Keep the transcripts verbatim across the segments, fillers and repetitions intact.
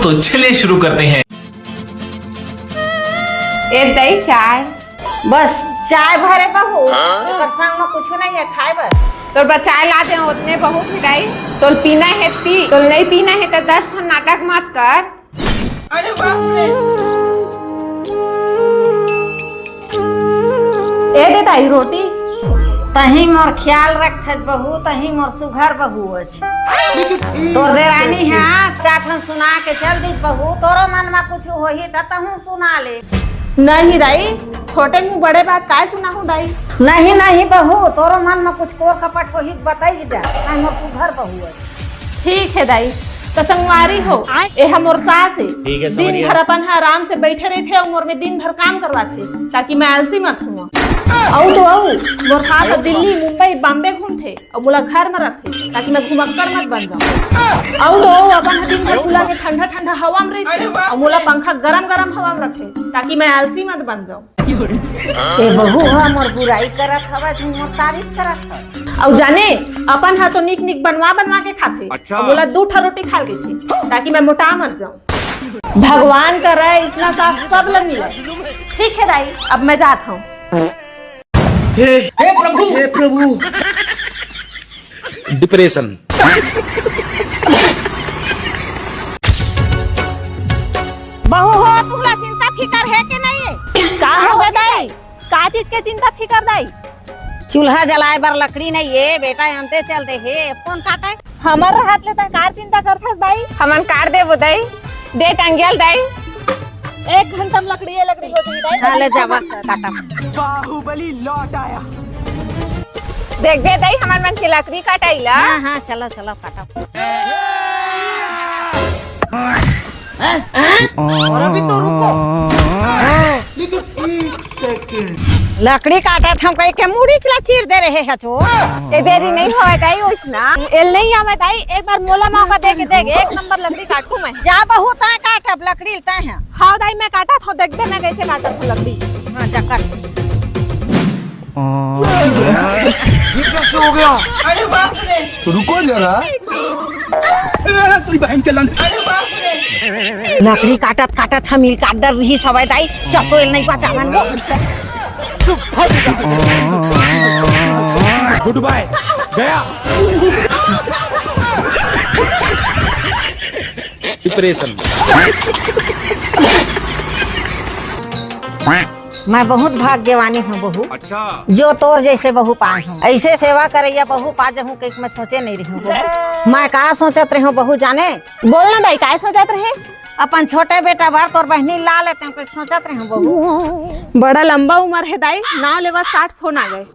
तो चलिए शुरू करते हैं। ए दई चाय। बस चाय भरे बहू, एकर संग में कुछ नहीं है खाए बर। तोर बर चाय ला दे, ओतने बहुत हे दाई। तोल पीना हे पी, तोल नहीं पीना हे तो दस ठन नाटक मत कर। अरे बाप रे। ए दे दाई रोटी। तही मोर ख्याल रखत बहू, तही मोर सुघर बहू अस। तोर देरानी हे, चार ठन सुना के चल दी बहू, तोरो मन में कुछ होही त तहूँ सुना ले। नहीं दाई, छोटे मुँह बड़े बात काय सुनाहूँ दाई? नहीं, नहीं बहू, तोरो मन में कुछ कोर कपट होही त बताई डर, नहीं मोर सुघर बहू अस। ठीक हे दाई, त संगवारी हो, एह मोर सास हे। ठीक हे, दिन भर अपन ह आराम से बइठे रहिथे अउ मोर में दिन भर काम करवाथे, ताकि मैं आलसी मत होवं। अउ तो अउ, मोर सास ह दिल्ली, मुंबई, बॉम्बे घूमथे अउ मोला घर म रखथे, ताकि मैं घुमक्कड़ मत बन जाऊं। अउ तो अउ, अपन ह दिन भर खुला के ठंडा ठंडा हवा म रहिथे अउ मोला पंखा गरम गरम हवा म रखथे, ताकि मैं आलसी मत बन जाऊं। ए बहू ह मोर बुराई करत हवय, तू मोर तारीफ करत हव। अउ जाने, अपन ह तो निक निक बनवा बनवा के खाथे। अच्छा। अउ मोला दू ठा रोटी खा लेथे, ताकि मैं मोटा मत जाऊं। भगवान करय इसना सास सब ल मिले। ठीक हे दाई, अब मैं जात हूँ। हे, हे प्रभु, हे प्रभु। डिप्रेशन। बहू हो, तुमला चिंता फिकर हे के नहीं हे? का हो गे दाई? का चीज के चिंता फिकर दाई? चूल्हा जलाए बर लकड़ी नहीं हे बेटा, अंते चल दे हे, कौन काटे? हमर रहत ले तैं कार चिंता करथस दाई? हमन काट देबो दाई, दे टंगियल दाई। एक घंटा में लकड़ी, ये लकड़ी हो जाही दाई। हाँ, ले जावा, काटा। बाहुबली लौट आया। देख दे दाई, हमन मन के लकड़ी कटाई ला। हाँ, हाँ, चलो, चलो, काटा। और अभी तो रुको। लेकिन एक सेकंड। लकड़ी काटत हम कहीं के मुड़ी चला चीर दे रहे हैं चो। ए देरी नहीं होवे दाई ओइसना। एल नहीं आवे दाई, एक बार मोला मौका दे के देख, एक नंबर लकड़ी काटू मैं। जा बहू, तैं काटब लकड़ी तैं है। हाँ दाई, मैं काटत हूँ, देख दे मैं कैसे काटत हूँ लकड़ी। हाँ, जा काट। ये कैसे हो गया? अरे बाप रे। रुको जरा। तेरी बहन के लंड। लकड़ी काटत काटत हम इल काट डर रही सवय दाई, चप्पो एल नहीं बचावन वो। गुड बाय, गया। डिप्रेशन। मैं बहुत भाग्यवानी हूँ बहू, अच्छा। जो तोर जैसे बहू पाए हूँ। ऐसे सेवा करैया बहू पा जहूँ कहिके मैं सोचे नहीं रही हूँ बहू। मैं का सोचत रही हूँ बहू जाने? बोल ना दाई, काय सोचत रहे? अपन छोटे बेटा बर तोर बहिनी ला लेते हैं कहिके सोचत रही हूँ बहू। बड़ा लंबा उम्र है दाई, नाव लेवा साठ फोन आ गए।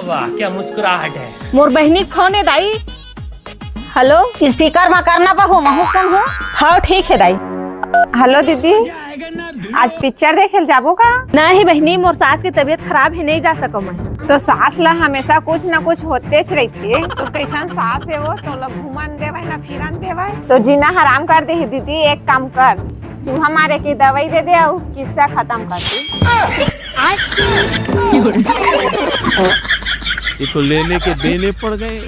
वाह, क्या मुस्कुराहट है। मोर बहिनी के फोन है दाई। हेलो। स्पीकर मा करना बहू, महू सुनहूँ। हाँ, ठीक है दाई। हेलो दीदी, आज पिक्चर देखे ल जाबो का? नहीं बहिनी, मोर सास के तबीयत खराब है, नहीं जा सको मैं। तो सास ला हमेशा कुछ न कुछ होतेच रहिथे। तो कैसन सास है वो, तो लोग घूमन देवे ना फिरन देवे, तो जीना हराम कर दे है दीदी। एक काम कर, चूहा मारे के दवाई दे दे अउ किस्सा खत्म कर दे। ये तो लेने के देने पड़ गए।